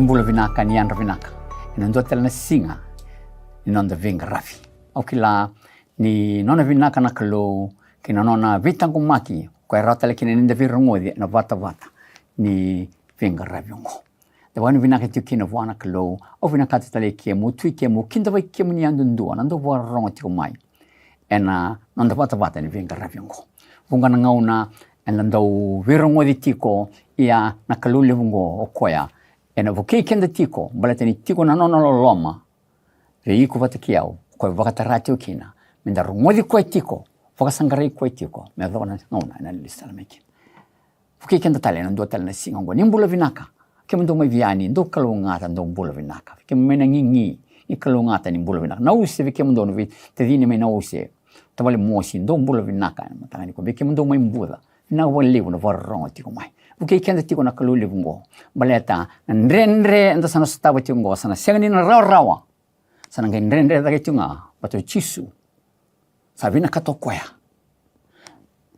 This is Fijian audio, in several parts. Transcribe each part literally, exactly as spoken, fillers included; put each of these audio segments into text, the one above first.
Bula vinaka, ni yadra vinaka ena dua tale na siga ni noda veiqaravi. Au kila ni nona vinaka na Kalou kei na nona veitaqomaki ko e rawa tale kina ni da veirogoci ena vatavata ni veiqaravi oqo. Da vakavinavinaka tiko kina vua na Kalou. Au vinakata tale i kemu, tu i kemu, kidavaki kemuni yadudua na dau vakarorogo tiko mai ena noda vatavata ni veiqaravi oqo. Vuqa na gauna eda dau veirogoci tiko, ia na Kalou levu oqo o koya ena vukei keda tiko baleta ni tiko na nona loloma vei iko vata kei au, o koya vakatara tiko kina meda rogoci koya tiko, vakasaqarai koya tiko me yacova na gauna ena lesu tale mai kina. Vukei keda tale ena dua tale na siga oqo. Ni bula vinaka. Kemudou mai Viani, dou kalougata, dou bula vinaka. Vei kemudou mai Nagigi, ni kalougata, ni bula vinaka. Nause, vei kemudou na veitacini mai Nause, tavale Mosi, dou bula vinaka ena mataka nikua. Vei kemudou mai Buca, vinaka vakalevu na vakarorogo tiko mai. Vukei keda tiko na Kalou levu oqo baleta na dredre eda sa na sotava tiko oqo sa na sega ni na rawarawa. Sa na qai dredre cake tiko ga vata o Jisu. Sa vinakata o koya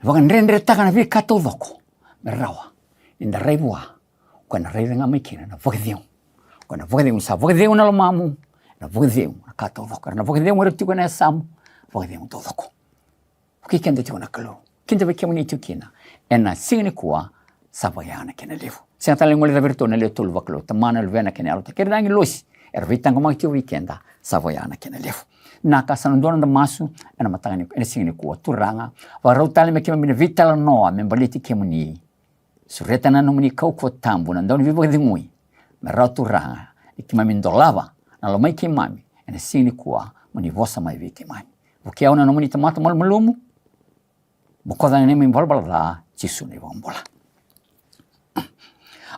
me vakadredretaka na veika taucoko me rawa ni da rai vua. O koya na raica ga mai kina na vakacegu. O koya na vakacegu, sa vakacegu na lomamu, na vakacegu na ka taucoko. Era na vakacegu era tiko ena yasamu, vakacegu taucoko. Vukei keda tiko na Kalou. Kidavaki kemuni tiko kina ena siga nikua. Sa vakayaga na kena levu. Sega tale ni guilecavi iratou na lewe tolu vakalou, Tamana, Luvena kei na Yalo Tabu, kei ira na agilosi era veitaqomaki tiko vei keda. Sa vakayaga na kena levu. Vinaka, sa na dua na noda masu ena mataka ni, ena siga nikua. Turaga, vakarau tale me keimami na veitalanoa me baleti kemuni. Sureta na nomuni kaukauwa tabu, na Dauniveivakacegui, me rawa, Turaga, ni keimami dolava na lomai keimami ena siga nikua, mo ni vosa mai vei keimami. Vukei au na nomuni tamata malumalumu. Bokoca na neimami ivalavala ca, Jisu na iVakabula.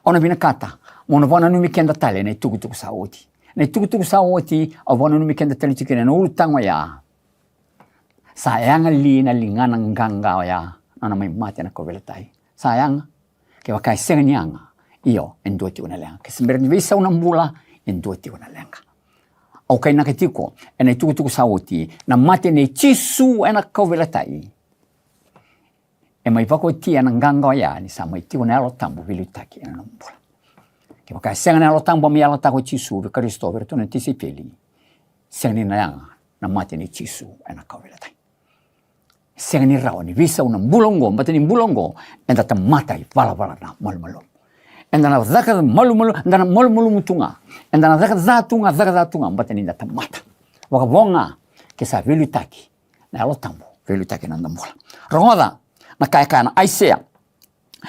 Au na vinakata meu na vakananumi keda tale ena itukutuku sa oti. Na itukutuku sa oti au vakananumi keda tale tiko kina ena ulutaga oya. Sa yaga li na ligana qaqa oya, nona mai mate ena kauveilatai? Sa yaga. Kevaka e sega ni yaga, io, e dua tiko na leqa. Ke se bera ni veisau na bula, e dua tiko na leqa. Au kainaka tiko ena itukutuku sa oti, na mate nei Jisu ena kauveilatai e mai vakaotia na qaqa oya ni sa mai tiko na Yalo Tabu veiliutaki ena nomu bula. Kevaka e sega na Yalo Tabu a mai yalataka o Jisu vei Karisito, vei iratou na tisaipeli, sega ni na yaga na mate nei Jisu ena kauveilatai. Sega ni rawa ni veisau na bula oqo, baleta ni bula oqo eda tamata ivalavala ca malumalumu. Eda na caka malumalumu, eda na malumalumu tu ga. Eda na caka ca tu ga, caka ca tu ga, baleta ni da tamata. Vakavo ga ke sa veiliutaki na Yalo Tabu, veiliutaki na noda bula. Rogoca na ka e kaya na Aisea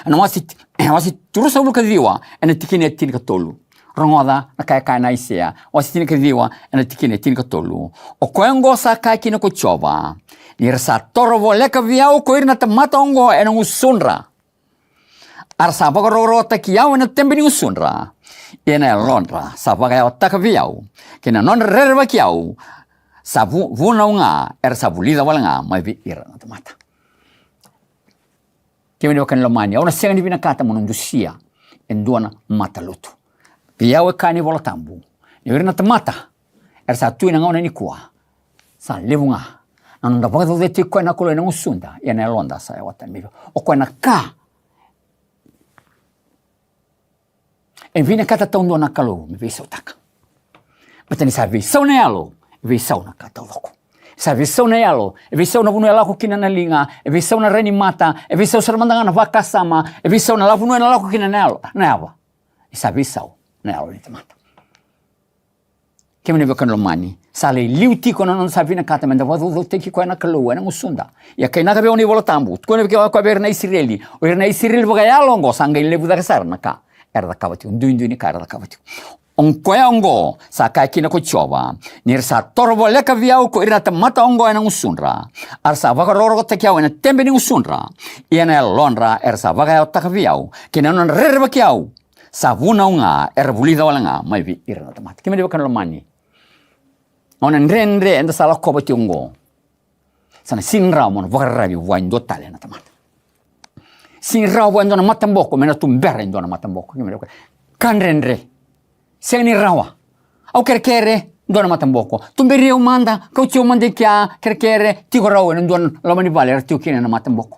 ena wase, wase tolusagavulu ka ciwa, ena tikina e tinikatolu. Rogoca na ka e kaya na Aisea, wase tinikaciwa, ena tikina e tinikatolu. O koya oqo sa kaya kina ko Jiova: Ni ra sa toro voleka vei au ko ira na tamata oqo ena gusudra, a ra sa vakarokorokotaki au ena tebe ni gusudra, ia na yalodra sa vakayawataka vei au, kei na nodra rerevaki au sa vu-, vunau ga, era sa vulica wale ga mai vei ira na tamata. Kemuni na wekaqu lomani, au na sega ni vinakata mo na dusia e dua na matalotu. Vei au e kaya na iVola Tabu ni o ira na tamata era sa tu ena gauna nikua, sa levu ga na noda vakacaucautaki koya na Kalou ena gusuda, ia na yaloda sa yawa tani mai vei au. O koya na ka e vinakata taudua na Kalou me veisautaka. Baleta ni sa veisau na yalo, e veisau na ka taucoko. Sa veisau na yalo, e veisau na vanua e lako kina na liga, e veisau na rai ni mata, e veisau sara mada ga na vakasama, e veisau na la vanua e na lako kina na yalo, na yava. E sa veisau na yalo ni tamata. Kemuni na wekaqu lomani, sa lai liu tiko na nona sa vinakata me da vakacaucautaki koya na Kalou ena gusuda. Ia kainaka vei au na iVola Tabu, tukuna vei koya vei ira na Isireli, o ira na Isireli vakayalo oqo sa qai levu cake sara na ka era cakava tiko, duidui ni ka era cakava tiko. O koya oqo sa kaya kina ko Jiova: Ni ra sa toro voleka vei au ko ira na tamata oqo ena gusudra, a ra sa vakarokorokotaki au ena tebe ni gusudra, ia na yalodra era sa vakayawataka vei au, kei na nodra rerevaki au sa vunau ga, era vulica wale ga mai vei ira na tamata. Kemuni na wekaqu lomani, gauna dredre eda sa lakova tiko oqo, sa na sega ni rawa mo na vakararavi vua e dua tale na tamata. Sega ni rawa vua e dua na mataboko me na tubera e dua na mataboko. Kemuni na wekaqu, ka dredre. Sega ni rawa. Au kerekere, dua na mataboko. Tuberi au mada, kauti au mada i kea, kerekere, tiko rawa ena dua na loma ni vale era tiko kina na mataboko.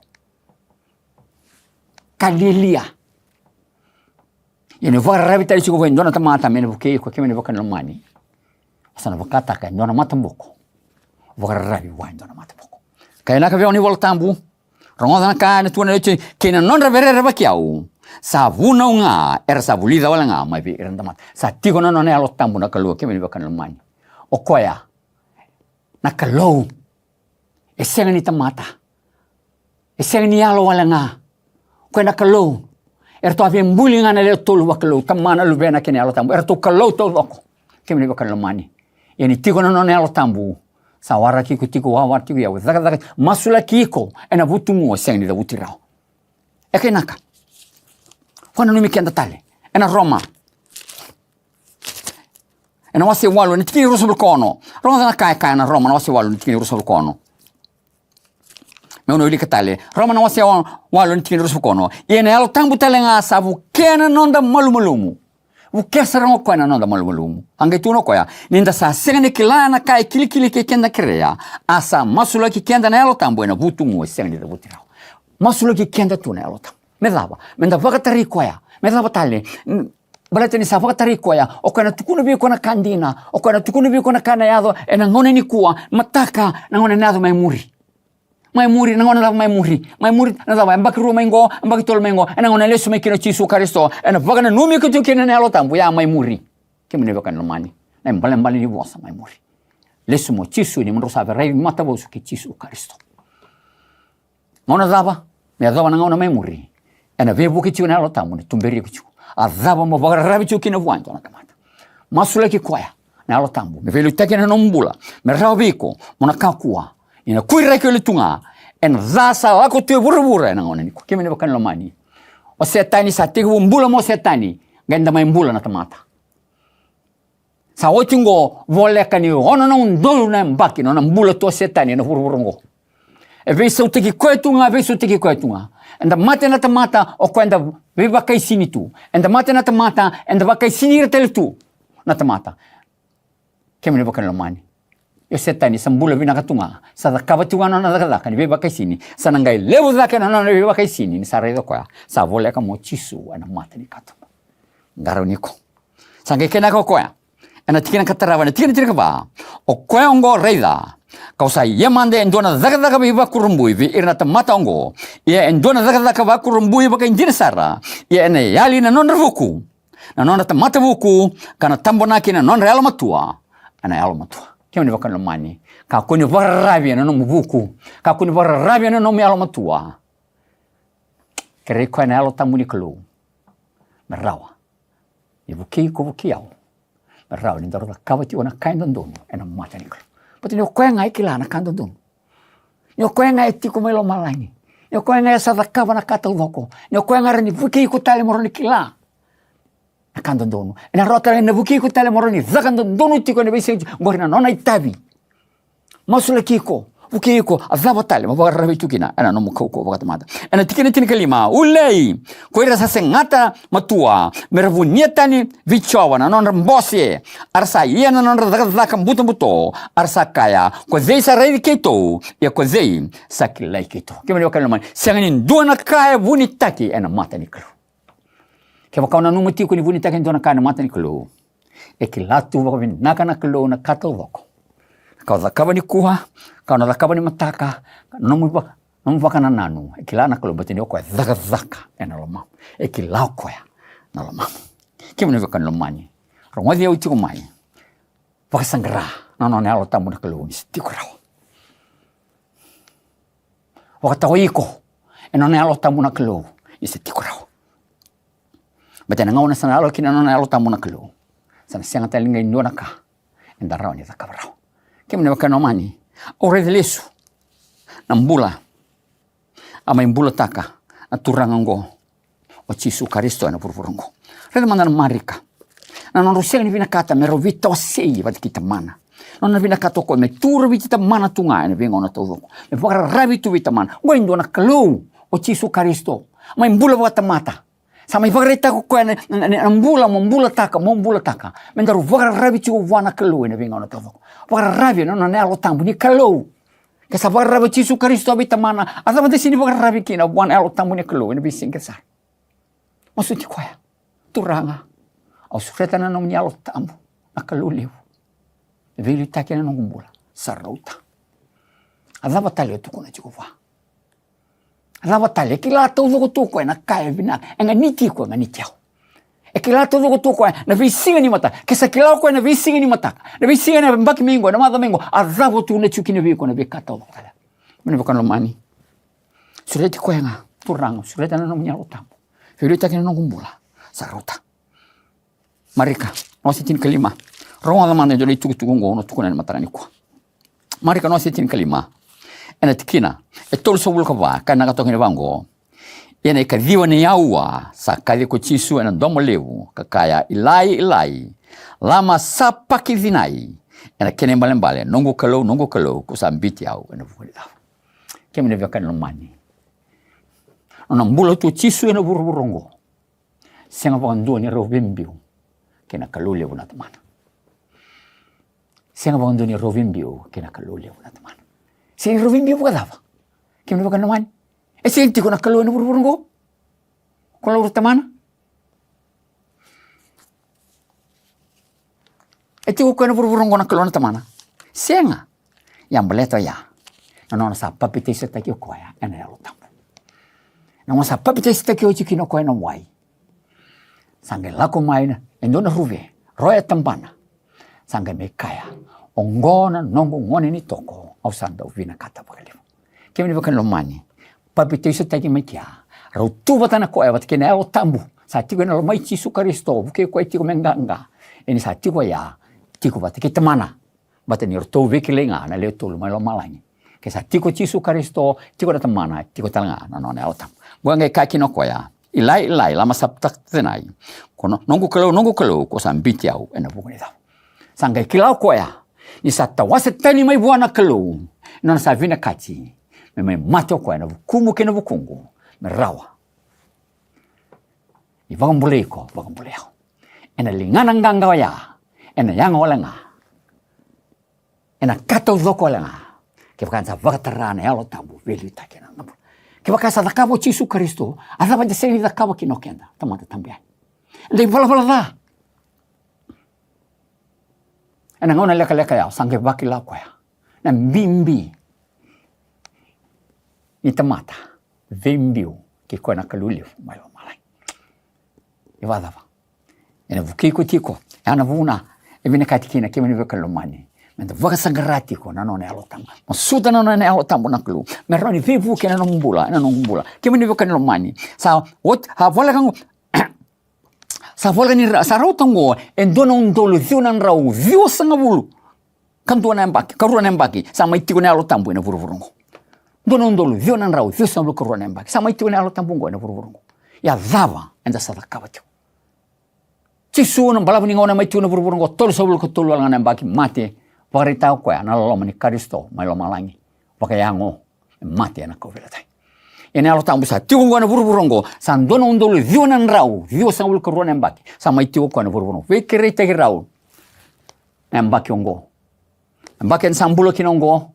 Ka lialia. Ia ni vakararavi tale tiko vua e dua na tamata me na vukei iko, kemuni na veiwekani lomani, o sa na vakataka e dua na mataboko vakararavi vua e dua na mataboko. Kaya vinaka vei au na iVola Tabu, rogoca na ka ena tukuna na Lord, kei na nodra vererevaki au sa vunau ga, era sa vulica wale ga mai vei ira na tamata. Sa tiko na nona Yalo Tabu na Kalou, kemuni na veiwekani lomani. O koya na Kalou. E sega ni tamata. E sega ni yalo wale ga. O koya na Kalou. Eratou a veibuli ga na lewe tolu vakalou, Tamana, Luvena kei na Yalo Tabu. Eratou Kalou taucoko, kemuni na veiwekani lomani. Ia ni tiko na nona Yalo Tabu, sa waraki iko tiko, wawa tiko, ia cakacaka, masulaki iko ena vutugu o sega ni cavuti rawa. E kaya vinaka. Vakananumi keda tale ena Roma, ena wase walu, ena tikina e ruasagavulu ka ono. Rogoca na ka e kaya ena Roma na wase walu, ena tikina e ruasagavulu ka ono. Meu na wilika tale. Roma na wase wa-, walu, ena tikina e ruasagavulu ka ono. Ia na Yalo Tabu tale ga sa vukea na noda malumalumu. Vukea sara ga o koya na noda malumalumu. A qai tukuna o koya, ni da sa sega ni kila na ka e kilikili kei keda kerea, a sa masulaki keda na Yalo Tabu ena vutugu e sega ni cavuti rawa. Masulaki keda tu na Yalo Tabu. Me cava? Me da vakatarai koya. Me cava tale? N-, baleta ni sa vakatarai koya, o koya na tukuna vei iko na ka dina, o koya na tukuna vei iko na ka na yaco ena gauna nikua, mataka, na gauna na yaco mai muri. Mai muri, na gauna cava mai muri? Mai muri, na cava, yabaki rua mai qo, yabaki tolu mai qo, ena gauna lesu mai kina o Jisu Karisito, ena vakananumi iko tiko kina na Yalo Tabu, ya mai muri. Kemuni na veiwekani lomani, na ibalebale ni vosa mai muri. Lesu mai o Jisu, ni mo drau sa veiraici matavosu kei Jisu Karisito. Gauna cava? Me yacova na gauna mai muri, ena veivuke tiko na Yalo Tabu, ena tuberi iko tiko. A cava mo vakararavi tiko kina vua e dua na tamata? Masulaki koya na Yalo Tabu me veiliutaki ena nomu bula, me rawa vei iko mo na kakua ni na kuiraki wale tu ga ena ca sa lako tu e vuravura ena gauna nikua. Kemuni na veiwekani lomani, o Setani sa tekivu bula mai o Setani, qai da mai bula na tamata. Sa oti qo voleka ni ono na udolu na yabaki na nona bula tu o Setani ena vuravura qo. E veisautaki koya tu ga, veisautaki koya tu ga. Eda mate na tamata, o koya eda veivakaisini tu. Eda mate na tamata, eda vakaisini ira tale tu na tamata. Kemuni na veiwekani lomani, o Setani sa bula vinaka tu ga, sa cakava tu ga na nona cakacaka ni veivakaisini. Sa na qai levu cake na nona veivakaisini ni sa raica o koya sa voleka mai o Jisu ena mata ni katuba. Qarauni iko. Sa qai kaya vinaka o koya ena tikina ka tarava, ena tikina tinikava: O koya oqo, raica, kau sa ia mada e dua na cakacaka veivakurabui vei ira na tamata oqo, ia e dua na cakacaka vakurabui vakaidina sara, ia ena yali na nodra vuku na nodra tamata vuku, ka na tabonaki na nodra yalomatua ena yalomatua. Kemuni na veiwekani lomani, kakua ni vakararavi ena nomu vuku, kakua ni vakararavi ena nomu yalomatua. Kerei koya na Yalo Tabu ni Kalou me rawa ni vukei iko, vukei au, me rawa ni daru cakava tiko na ka e dodonu ena mata ni Kalou. Baleta ni o koya ga e kila na ka dodonu. Ni o koya ga e tiko mai lomalagi. Ni o koya ga e sa cakava na ka taucoko. Ni o koya ga e rawa ni vukei iko tale mo rawa ni kila na ka dodonu. Ena rawa tale ni vukei iko tale mo rawa ni caka dodonu tiko ena veisiga tiko qori na nona itavi. Masulaki iko, vukei iko, a cava tale mo vakararavi tu kina ena nomu kaukauwa vakatamata. Ena tikina tinikalima: Ulei ko ira sa segata matua me ra vunia tani vei Jiova na nodra bose, a ra sa ia na nodra cakacaka butobuto, a ra sa kaya, ko cei sa raici keitou, ia ko cei sa kilai keitou? Kemuni na veiwekani lomani, sega ni dua na ka e vunitaki ena mata ni Kalou. Kevaka o nanuma tiko ni vunitaki e dua na ka ena mata ni Kalou, e kila tu vakavinaka na Kalou na ka taucoko. Ka o cakava nikua, ka o na cakava ni mataka, ka nomu va-, nomu vakanananu, e kila na Kalou, baleta ni o koya e cakacaka ena lomamu. E kila o koya na lomamu. Kemuni na veiwekani lomani, rogoci au tiko mai. Vakasaqara na nona Yalo Tabu na Kalou ni se tiko rawa. Vakatawai iko ena nona Yalo Tabu na Kalou ni se tiko rawa. Baleta na gauna sa na yalo kina na nona Yalo Tabu na Kalou, sa na sega tale ni qai dua na ka eda rawa ni cakava rawa. Kemuni na veiwekani lomani, au raica lesu na bula a mai bulataka na Turaga oqo, o Jisu Karisito, ena vuravura oqo. Raica mada na Marika, na nodrau sega ni vinakata me rau veitawasei vata kei Tamana. Nona vinakata o koya me tu vata kei Tamana tu ga ena veigauna taucoko, me vakararavi tu vei Tamana. Oqo e dua na Kalou, o Jisu Karisito, mai bula vakatamata. Sa mai vakaraitaka o koya na, na, na, na bula mo bulataka, mo bulataka, me daru vakararavi tiko vua na Kalou ena veigauna taucoko. Vakararavi ena nona Yalo Tabu ni Kalou. Ke sa vakararavi o Jisu Karisito vei Tamana, a cava de sega ni vakararavi kina vua na Yalo Tabu ni Kalou ena veisiga kece sara? Masuti koya. Turaga, au sureta na nomuni Yalo Tabu, na Kalou levu, na veiliutaki ena noqu bula, sa rauta. A cava tale o tukuna tiko vua? A cava tale? E kila taucoko tu o koya na ka e vinaka, e ganiti iko, e ganiti au. E kila taucoko tu o koya na veisiga ni mataka. Ke sa kila o koya na veisiga ni mataka, na veisiga ni yabaki mai qo, na macawa mai qo, a cava o tukuna tiko kina vei iko na veika taucoko tale? Kemuni na veiwekani lomani, sureti koya ga, Turaga, sureta na nomuni Yalo Tabu, veiliutaki ena noqu bula, sa rauta. Marika, na wase tinikalima. Rogoca mada e dua na itukutuku oqo au na tukuna ena mataka nikua. Marika na wase tinikalima, ena tikina e tolusagavulu ka va, ka vinaka toka kina vaqo. Ia na ikaciwa ni aua sa kaci ko Jisu ena domo levu, ka kaya, Ilai, Ilai, lama sapakithinai? Ena kena ibalebale, Noqu Kalou, noqu Kalou, ko sa biuti au ena vuku ni cava? Kemuni na veiwekani lomani, nona bula tu o Jisu ena vuravura oqo, sega vakadua ni rau veibiu kei na Kalou levu na Tamana. Sega vakadua ni rau veibiu kei na Kalou levu na Tamana. Sega ni rau veibiu vakacava? Kemuni na veiwekani lomani, e sega ni tiko na Kalou ena vuravura oqo, ko Kalou na Tamana? E tiko o koya ena vuravura oqo na Kalou na Tamana? Sega. Ia baleta oya, na nona sa papitaisotaki o koya ena Yalo Tabu. Na nona sa papitaisotaki oti kina o koya ena wai, sa qai lako mai na, e dua na ruve, roya tabana. Sa qai mai kaya, Oqo na noqu gone ni toko, au sa dau vinakata vakalevu. Kemuni na veiwekani lomani, papitaisotaki mai kea, rau tu vata na koya vata kei na Yalo Tabu. Sa tiko ena lomai Jisu Karisito, vukei koya tiko me qaqa. Ia ni sa tiko oya, tiko vata kei Tamana, vata ni ratou veikilai ga na lewe tolu mai lomalagi. Ke sa tiko Jisu Karisito, tiko na Tamana, tiko tale ga na nona Yalo Tabu. Qo e qai kaya kina o koya, Ilai, Ilai, lama sapakithinai? Ko no-, Noqu Kalou, noqu Kalou, ko sa biuti au ena vuku ni cava? Sa qai kila o koya ni sa tawase tani mai vua na Kalou na nona sa vinakati me mai mate o koya ena vukumu kei na vukuqu, me rawa ni vakabulai iko, vakabulai au. Ena ligana qaqa oya, ena yaga wale ga, ena ka taucoko wale ga, kevaka eda sa vakatara na Yalo Tabu veiliutaki ena noda bula. Kevaka sa cakava o Jisu Karisito, a cava eda sega ni cakava kina o keda, tamata tabu yani? Eda ivalavala ca. Ena gauna lekaleka ya, sa qai vakila o koya na bibi ni tamata veibiu kei koya na Kalou levu mai lomalagi. E vakacava? Ena vukei iko tiko. E a na vuna e vinakati kina, kemuni na veiwekani lomani, meda vakasaqara tiko na nona Yalo Tabu. Masuta na nona Yalo Tabu na Kalou me rawa ni veivuke ena nomu bula, ena noqu bula. Kemuni na veiwekani lomani, sa ot-, a voleka qo, sa voleka ni ra-, sa rauta qo e dua na udolu ciwa na drau ciwasagavulu ka dua na yabaki, ka rua na yabaki sa mai tiko na Yalo Tabu ena vuravura oqo. Dua na udolu ciwa na drau ciwasagavulu ka rua na yabaki sa mai tiko na Yalo Tabu oqo ena vuravura oqo. Ia cava eda sa cakava tiko? Jisu, na balavu ni gauna mai tiko na vuravura oqo, tolusagavulu ka tolu wale ga na yabaki, mate, vakaraitaka o koya na loloma ni Karisito mai lomalagi, vakayago, e mate ena kauveilatai. Ia na Yalo Tabu sa tiko oqo ena vuravura oqo, sa dua na udolu ciwa na drau ciwasagavulu ka rua na yabaki sa mai tiko o koya na vuravura oqo. Veikereitaki rau na yabaki oqo. Na yabaki eda sa bula kina oqo,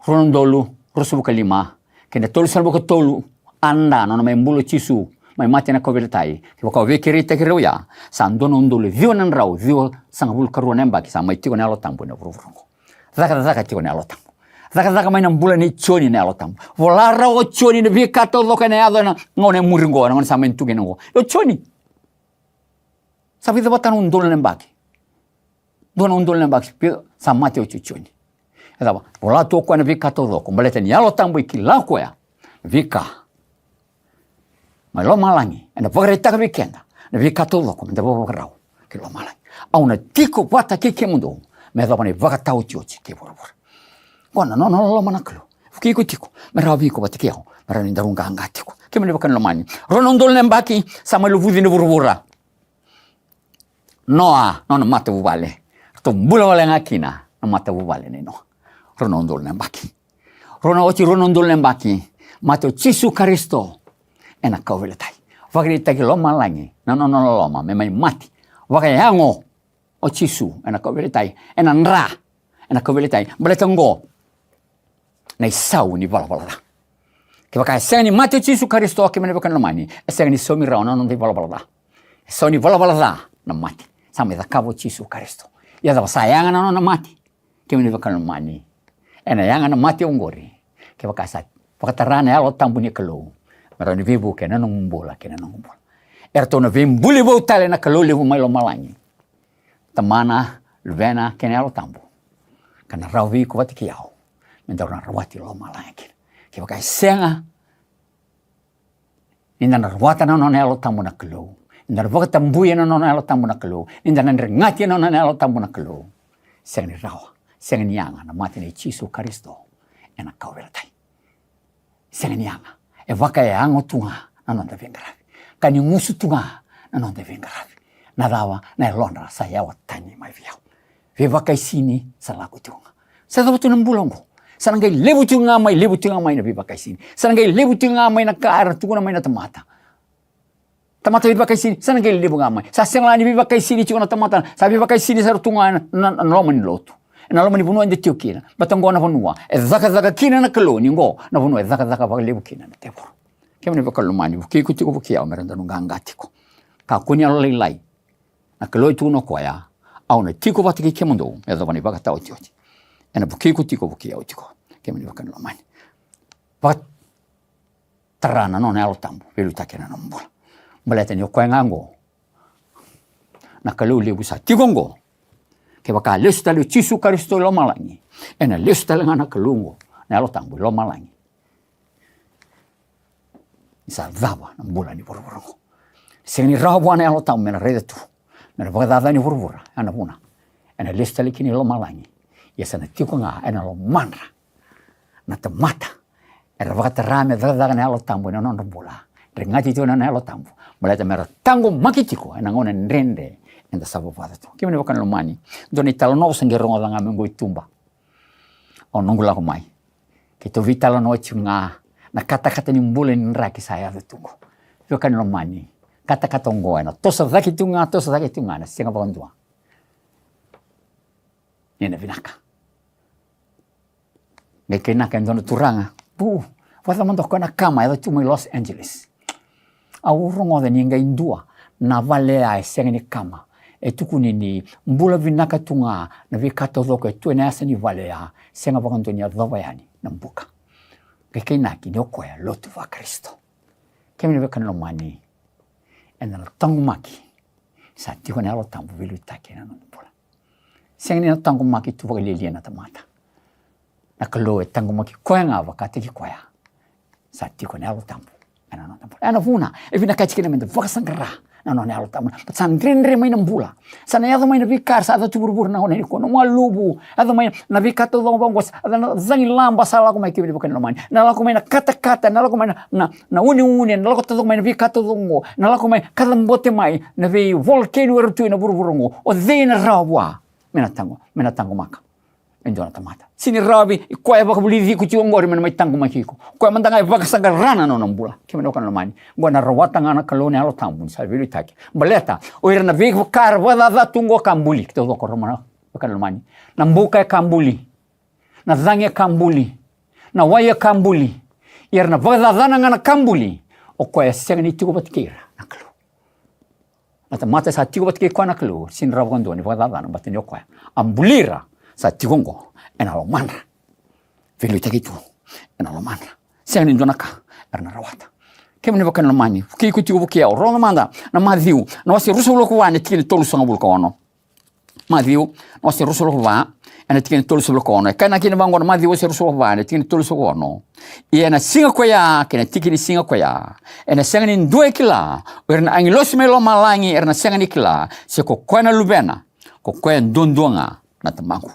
rua na udolu ruasagavulu ka lima, kei na tolusagavulu ka tolu A.D., na nona mai bula o Jisu, mai mate ena kauveilatai. Kevaka o veikereitaki rau ya, sa dua na udolu ciwa na drau ciwasagavulu ka rua na yabaki sa mai tiko na Yalo Tabu ena vuravura oqo. Cakacaka tiko na Yalo Tabu. Cakacaka mai na bula nei Joni na Yalo Tabu. Vola rawa o Joni na veika taucoko ena yaco ena gauna e muri oqo, na gauna sa mai tu kina oqo. O Joni, sa vica vata na udolu na yabaki. Dua na udolu na yabaki, sa mate oti o Joni. E cava? Vola tu o koya na veika taucoko, baleta ni Yalo Tabu e kila o koya na veika mai lomalagi, ena vakaraitaka vei keda na veika taucoko meda vakavakarau ki lomalagi. Au na tiko vata kei kemudou me yacova na ivakataotioti kei vuravura. Qo na nona loloma na Kalou. Vukei iko tiko me rawa vei iko vata kei au me rawa ni daru qaqa tiko. Kemuni na veiwekani lomani, rua na udolu na yabaki sa mai luvuci na vuravura. Noa, nona matavuvale. Ratou bula wale ga kina na matavuvale nei Noa. Rua na udolu na yabaki. Rua na, oti rua na udolu na yabaki, mate o Jisu Karisito ena kauveilatai. Vakaraitaki lomalagi na nona loloma me mai mate vakayago o Jisu ena kauveilatai, ena dra ena kauveilatai. Baleta oqo na isau ni valavala ca. Kevaka e sega ni mate o Jisu Karisito, kemuni na veiwekani lomani, e sega ni saumi rawa na noda ivalavala ca. Sau ni valavala ca na mate sa mai cakava o Jisu Karisito. Ia cava sa yaga na nona mate? Kemuni na veiwekani lomani, ena yaga na mate oqori kevaka sa vakatara na Yalo Tabu ni Kalou me rawa ni veivuke ena nomu bula kei na noqu bula. Eratou na veibuli vou tale na Kalou levu mai lomalagi, Tamana, Luvena kei na Yalo Tabu, ka na rawa vei iko vata kei au me daru na rawati lomalagi kina. Kevaka e sega ni da na rawata na nona Yalo Tabu na Kalou, ni da na vakatabuya na nona Yalo Tabu na Kalou, ni da na dregati na nona Yalo Tabu na Kalou, sega ni rawa, sega ni yaga na mate nei Jisu Karisito ena kauveilatai. Sega ni yaga. E vaka e yago tu ga na noda veiqaravi, ka ni gusu tu ga na noda veiqaravi. Na cava? Na yalodra sa yawa tani mai vei au. Veivakaisini sa lako tiko ga. Sa cava tu na bula oqo? Sa na qai levu tiko ga mai, levu tiko ga mai na veivakaisini. Sa na qai levu tiko ga mai na ka era tukuna mai na tamata. Tamata veivakaisini, sa na qai levu ga mai. Sa sega la ni veivakaisini tiko na tamata, sa veivakaisini sara tu ga na, na, na loma ni lotu, ena loma ni vanua eda tiko kina. Baleta oqo na vanua e cakacaka kina na Kalou, ni oqo na vanua e cakacaka vakalevu kina na tevoro. Kemuni na veiwekani lomani, vukei iko tiko, vukei au me ra dau qaqa tiko. Kakua ni yalolailai. Na Kalou e tukuna o koya, au na tiko vata kei kemudou me yacova na ivakataotioti. Ena vukei iko tiko, vukei au tiko. Kemuni na veiwekani lomani, vakatara na nona Yalo Tabu veiliutaki ena nomu bula. Baleta ni o koya ga oqo na Kalou levu sa tiko oqo. Kevaka lesu tale o Jisu Karisito i lomalagi, ena lesu tale ga na Kalou oqo, na Yalo Tabu i lomalagi. Ni sa cava na bula ni vuravura oqo? Sega ni rawa vua na Yalo Tabu me na raica tu, me na vakacacani vuravura. Ya na vuna ena lesu tale kina i lomalagi. Ia sa na tiko ga ena lomadra na tamata era vakatara me cakacaka na Yalo Tabu ena nodra bula, dregati tiko na nona Yalo Tabu, baleta me ra taqomaki tiko ena gauna dredre eda sa vavaca tu. Kemuni na veiwekani lomani, dua na italanoa au sa qai rogoca ga mai oqo i tuba. Au noqu lako mai, keitou veitalanoa tiko ga na katakata ni bula ni draki sa yaco tu oqo. Veiwekani lomani, katakata oqo ena toso cake tu ga, toso cake tu ga, ena sega vakadua ni na vinaka. Qai kainaka e dua na turaga, bu, vakacava mada o koya na kama e yaco tu mai Los Angeles. Au rogoca ni qai dua na vale ya e sega ni kama. E tukuni ni bula vinaka tu ga, na veika taucoko e tu ena yasa ni vale ya, sega vakadua ni yacova yani na buka. Qai kainaki ni o koya lotu vaKarisito. Kemuni na veiwekani lomani, eda na taqomaki. Sa tiko na Yalo Tabu veiliutaki ena noda bula. Sega ni na taqomaki tu vakalialia na tamata. Na Kalou e taqomaki koya ga vakataki koya. Sa tiko na Yalo Tabu ena noda bula. Ya na vuna e vinakati kina meda vakasaqara na nona Yalo Tabu. Sa dredre mai na bula. Sa na yaco mai na veika sa yaco tu vuravura na gauna nikua, na waluvu. Yaco mai na veika taucoko vaqo, sa na cagilaba sa lako mai, kemuni na veiwekani lomani. Na lako mai na katakata, na lako mai na, na, na uneune, na lako taucoko mai na veika taucoko oqo, na lako mai, kacabote mai na veivolcano era tu ena vuravura oqo. O cei na rawa vua me na taqo, me na taqomaka e dua na tamata? Sega ni rawa vei koya e vakavulici iko tiko oqori me na mai taqomaki iko. Koya mada ga e vakasaqara na nona bula. Kemuni na veiwekani lomani, oqo na rawata ga na Kalou na Yalo Tabu ni sa veiliutaki. Baleta o ira na veika era vakacaca tu oqo ka buli. Keitou taucoko, kemuni na veiwekani lomani, na buka e ka buli, na cagi e ka buli, na wai e ka buli. Ia era na vakacacana ga na ka buli. O koya e sega ni tiko vata kei ira na Kalou. Na tamata sa tiko vata kei koya na Kalou, sega ni rawa vakadua ni vakacacana, baleta ni o koya a buli ira, sa tiko oqo ena lomadra. Veiliutaki tu ena lomadra. Sega ni dua na ka era na rawata. Kemuni na veiwekani lomani, vukei iko tiko, vukei au. Rogoca mada na Maciu na wase ruasagavulu ka va, na tikina e tolusagavulu ka ono. Maciu na wase ruasagavulu ka va, ena tikina e tolusagavulu ka ono. E kaya kina vaqo na Maciu wase ruasagavulu ka va, ena tikina e tolusagavulu ka ono: Ia ena siga koya kei na tiki ni siga koya, ena sega ni dua e kila, o ira na agilosi mai lomalagi era na sega ni kila, se ko koya na Luvena, ko koya duadua ga na Tamaqu.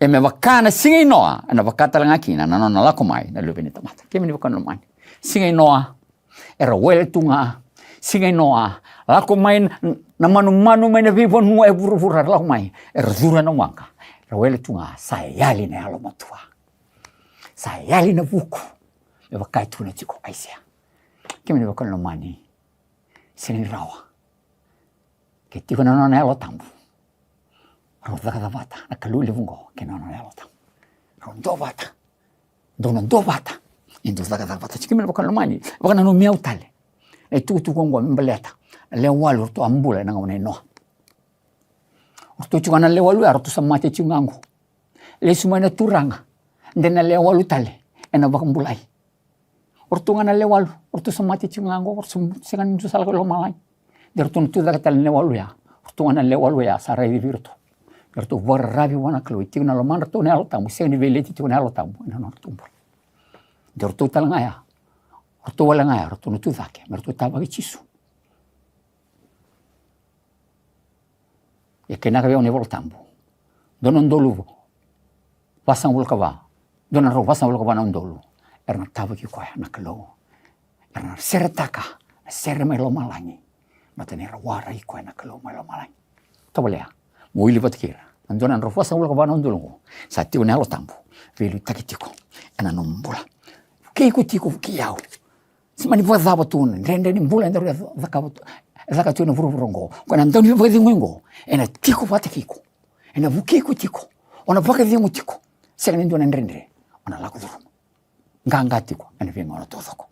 Ia me vaka na siga i Noa, ena vaka tale ga kina na nona lako mai na Luve ni tamata. Kemuni na veiwekani lomani, siga i Noa era wele tu ga. Siga i Noa, lako mai na, na manumanu mai na veivanua e vuravura, era lako mai, era curu ena waqa, era wele tu ga. Sa yali na yalomatua, sa yali na vuku, me vaka e tukuna tiko o Aisea. Kemuni na veiwekani lomani, sega ni rawa. Ke tiko na nona Yalo Tabu, rau cakacaka vata na Kalou levu oqo kei na nona Yalo Tabu. Rau duavata. Dou na duavata. Ni dou cakacaka vata. Kemuni na veiwekani lomani, vakananumi au tale na itukutuku oqo me baleta Na lewe walu eratou a bula ena gauna i Noa. O ratou tiko ga na lewe walu ya, o ratou sa mate tiko ga qo. Lesu mai na Turaga, de na lewe walu tale ena vakabulai. O ratou ga na lewe walu, o ratou sa mate tiko ga qo, o ratou sa sega ni dua sa lako i lomalagi. De ratou na tu cake tale na lewe walu ya, o ratou ga na lewe walu ya sa raici vei iratou. De ratou vakararavi vua na Kalou, e tiko na lomadratou na Yalo Tabu, sega ni veileti tiko na Yalo Tabu ena nodratou bula. De ratou tale ga ya, o ratou wale ga ya, o ratou na tu cake me ratou tavaki Jisu. E kaya vei au na iVola Tabu, dua na udolu vasagavulu ka va, dua na drau vasagavulu ka va na udolu era na tavaki koya na Kalou. Era na seretaka na sere mai lomalagi, baleta ni ra warai koya na Kalou mai lomalagi. Tovolea mo wili vata kei ira. Na dua na drau vasagavulu ka va na udolu oqo sa tiko na Yalo Tabu veiliutaki tiko ena nomu bula. Vukei iko tiko, vukei au. Se mani vakacava tu na dredre ni bula eda rui cakava tu, e caka tu ena vuravura oqo. Ko na dau ni vakacegui oqo ena tiko vata kei iko, ena vukei iko tiko. O na vakacegu tiko, sega ni dua na dredre o na lako curuma. Qaqa tiko ena veigauna taucoko.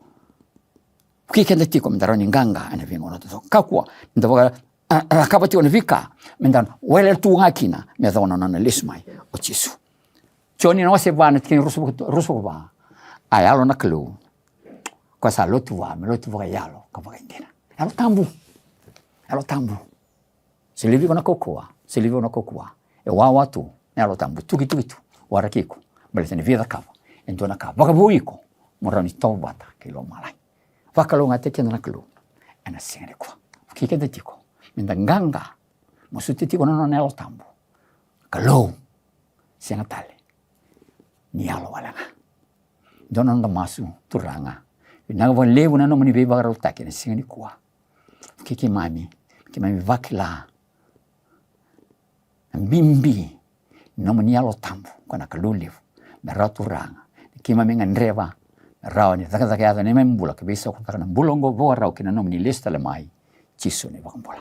Vukei keda tiko meda rawa ni qaqa ena veigauna taucoko. Kakua meda vaka a, a cakava tiko na veika meda wele tu ga kina me yacova na nona lesu mai o Jisu. Joni na wase va na tikina ruasagavulu ka va. A yalo na Kalou, koya sa lotu vua me lotu vakayalo ka vakaidina. Yalo Tabu. Yalo Tabu. Solia vei iko na kaukauwa, solia vei iko na kaukauwa. E wawa tu na Yalo Tabu, tukituki tu, waraki iko, baleta ni via cakava e dua na ka vakavoui iko mo rawa ni tovata kei lomalagi. Vakalougatataki keda na Kalou ena siga nikua. Vukei keda tiko meda qaqa, masuta tiko na nona Yalo Tabu. Kalou, sega tale ni yalo wale ga. Dua na noda masu. Turaga, vinaka vakalevu na nomuni veivakarautaki ena siga nikua. Vukei keimami, keimami vakila na bibi ni nomuni Yalo Tabu, koya na Kalou levu, me rawa, Turaga, ni keimami gadreva me rawa ni cakacaka yaco ena neimami bula ka veisautaka na bula oqo vakarau ki na nomuni lesu tale mai, Jisu na iVakabula.